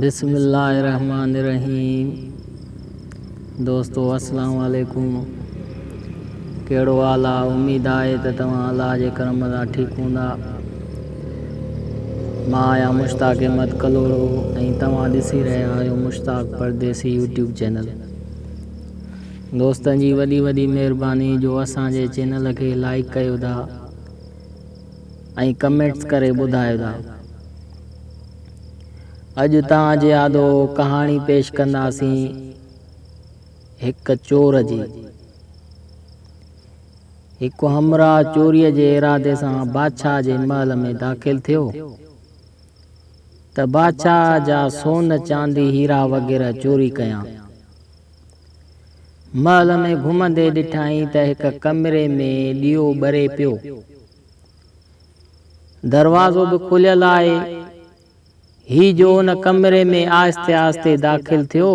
بسم الله الرحمن الرحيم دوستو السلام عليڪم ڪهڙو حال آ اميد آهي ته توهان الله جي ڪرم سان ٺيڪ هوندا مان آهيان مشتاق احمد ڪلهوڙو ۽ توهان ڏسي رهيا آهيو مشتاق پرديسي يوٽيوب چينل دوستن جي وڏي وڏي مهرباني جو اسان جي چينل کي لائڪ ڪيو ٿا ۽ ڪمينٽس ڪري ٻڌايو ٿا. اڄ توهان جي آڏو ڪهاڻي پيش ڪنداسين هڪ چور جي. هڪ همراهه چوريء جي ارادي سان بادشاهه جي محل ۾ داخل ٿيو ته بادشاهه جا سون چاندي هيرا وغيره چوري ڪيان. محل ۾ گهمندي ڏٺائين ته هڪ ڪمري ۾ ڏيئو ٻري پيو. دروازو به کليل آهي. هي جو ان ڪمري ۾ آهستي آهستي داخل ٿيو،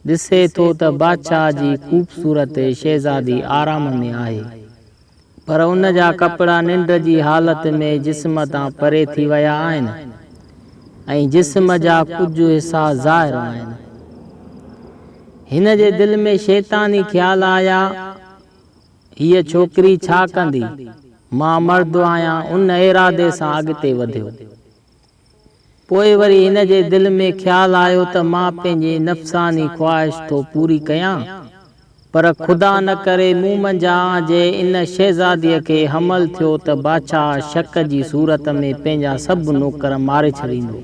ڏسي ٿو ته بادشاهه جي خوبصورت شهزادي آرام ۾ آهي. پر ان جا ڪپڙا ننڊ جي حالت ۾ جسم تان پري ٿي ويا آهن ۽ جسم جا ڪجهه حصا ظاهر آهن. هن جي دل ۾ شيطاني خيال آيا، هيء ڇوڪري ڇا ڪندي، مان مرد آهيان، ان ارادي سان اڳتي وڌيو. پوء وري هن جي دل ۾ خيال آيو ته مان پنهنجي نفساني خواهش ٿو پوري ڪيان، پر خدا نه ڪري مون منجهان جي ان شهزاديء کي حمل ٿيو ته بادشاهه شڪ جي صورت ۾ پنهنجا سڀ نوڪر ماري ڇڏيندو.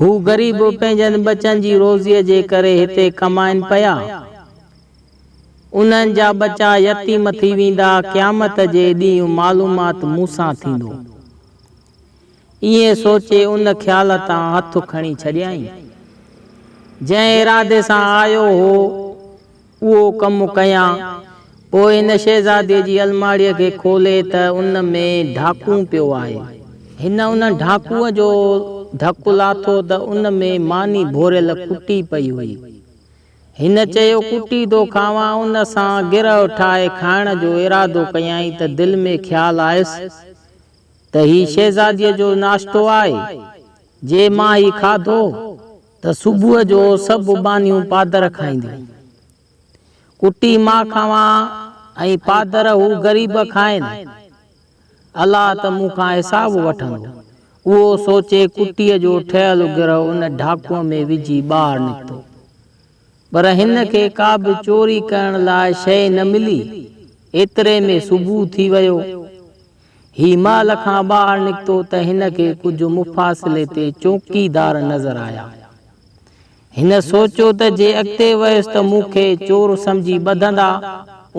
هو غريب پنهنجن ٻچن جي روزيء جي ڪري هتي ڪمائين پيا. انهن جا ٻچا يتيم ٿي ويندا، قيامت جي ڏينهن معلومات مون سان ٿيندو. ائين سوچي ان خيال تان هٿ کڻي ڇڏيائين. جنهن ارادي سان آيو هو، اهو ڪم ڪيان. پوء هن شهزاديء جي الماڙيء کي کولي ته ان ۾ ڍاڪون پيو آهي. هن ان ڍاڪونء جو ڍڪ لاٿو ته ان ۾ ماني ڀوريل ڪٽي پئي هئي. هن چيو، ڪٽي ٿو کاوان. ان سان گرهه ٺاهي کائڻ جو ارادو ڪيائين ته دل ۾ خيال آيس ته هي شهزاديء جو ناشتو آهي، جي مان هي کاڌو ته صبح جو سڀ ٻانهيون پادر کائينديون. ڪٽي مان کاوان ۽ پادر هو غريب کائين. الله ته مون کان حساب وٺندو. اهو سوچي ڪٽيء جو ٺهيل گرهه ان ڍاڪونء ۾ وجهي ٻاهر نڪتو. پر هن کي ڪا به چوري ڪرڻ لاء شيء نه ملي. ايتري ۾ صبح ٿي ويو. هي محل کان ٻاهر نڪتو ته هن کي ڪجهه مفاصلي تي چوڪيدار نظر آيا. هن سوچيو ته جي اڳتي ويس ته مون کي چور سمجهي ٻڌندا،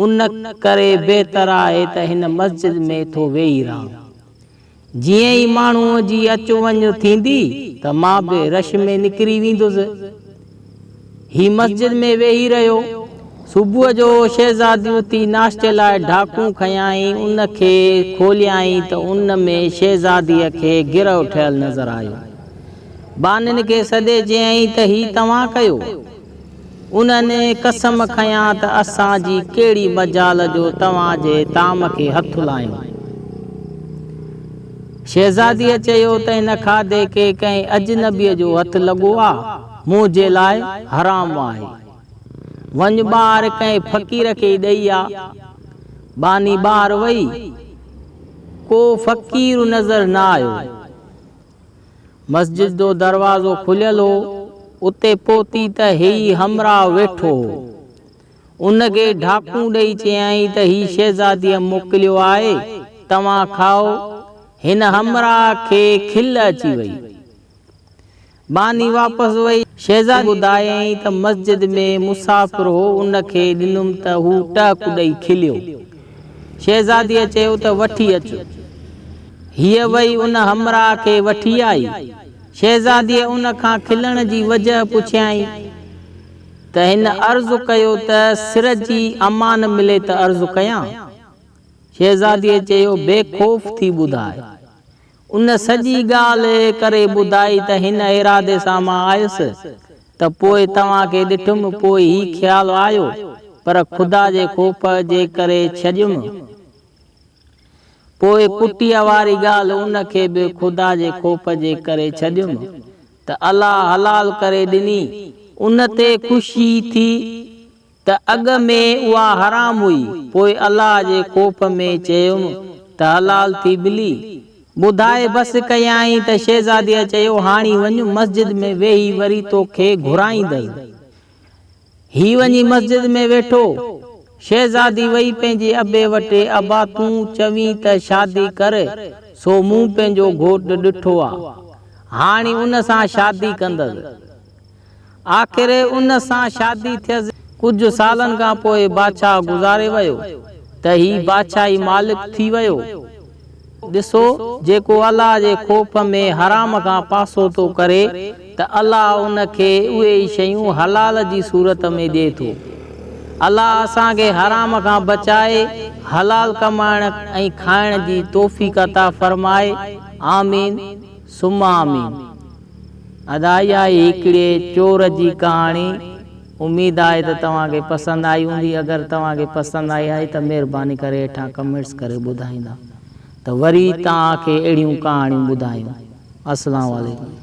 ان ڪري بهتر آهي ته هن مسجد ۾ ٿو ويهي رهان. جيئن ئي ماڻهوء جي اچ وڃ ٿيندي ته مان به رش ۾ نڪري ويندس. هي مسجد ۾ ويهي رهيو. صبح جو شهزادي اٿي ناشتي لاء ڍاڪون کنيائين، ان کي کوليائين ته ان ۾ شهزاديء کي گرهه ٺهيل نظر آيو. ٻانهن کي سڏي چيائين ته هي توهان ڪيو؟ انهن قسم کنيا ته اسان جي ڪهڙي مجال جو توهان جي طعام کي هٿ لايون. شهزاديء چيو ته هن کاڌي کي ڪنهن اجنبيء جو هٿ لڳو آ، منهنجي لاء حرام آهي. وڃ ٻاهر ڪنهن فقير کي ڏئي آ. ٻانهي ٻاهر وئي، ڪو فقير نظر نه آيو. مسجد جو دروازو کليل هو، اتي پهتي ته هي همراهه ويٺو هو. ان کي ڍاڪون ڏئي چيائين ته هي شهزاديء موڪليو آهي، توهان کائو. هن همراهه کي کل اچي وئي. ٻانهي واپس وئي. شهزادي ٻڌايائين ته مسجد ۾ مسافر هو، ان کي ڏنم ته هو ٽهڪ ڏئي کليو. شهزاديء چيو ته وٺي اچ. هيء وئي ان همراهه کي وٺي آئي. شهزاديء ان کان کلڻ جي وجهه پڇيائين ته هن عرض ڪيو ته سر جي امان ملي ته عرض ڪيان. شهزاديء چيو بي خوف ٿي ٻڌاء. ان سڄي ڳالهه ڪري ٻڌائي ته هن ارادي سان مان آيس ته پوء توهان کي ڏٺم پوء هي خيال آيو پر خدا جي خوف جي ڪري ڇڏيم. پوء ڪٽيء واري ڳالهه ان کي به خدا جي خوف جي ڪري ڇڏيم. ته الله حلال ڪري ڏني. ان تي خوشي ٿي ته اڳ ۾ اها حرام هئي، پوء الله جي خوف ۾ چيم ته حلال ٿي ملي. ٻڌائي بس ڪيائين ته شهزاديء چيو، هاڻي وڃ مسجد ۾ ويهي وري توکي گهرائيندس. هي وڃي مسجد ۾ ويٺو. شهزادي وئي پنهنجي ابي وٽ، ابا تون چوين ته شادي ڪر، سو مون پنهنجو گهوٽ ڏٺو آ، هاڻي ان سان شادي ڪندس. آخر ان سان شادي ٿيس. ڪجهه سالن کان پوء بادشاهه گذاري ويو ته هي بادشاهي مالڪ ٿي ويو. ڏسو، جيڪو الله جي خوف ۾ حرام کان پاسو ٿو ڪري ته الله ان کي اهي ئي شيون حلال جي صورت ۾ ڏئي ٿو. الله اسان کي حرام کان بچائي حلال ڪمائڻ ۽ کائڻ جي توفيق عطا فرمائي. آمين ثم آمين. ادا اها هئي هڪڙي چور جي ڪهاڻي اميد آهي ته توهان کي پسند آئي هوندي اگر توهان کي پسند آئي آهي ته مهرباني ڪري هيٺان ڪمينٽس ڪري ٻڌائيندا ته وري توهان کي اهڙيون ڪهاڻيون ٻڌايون اسلام عليڪم.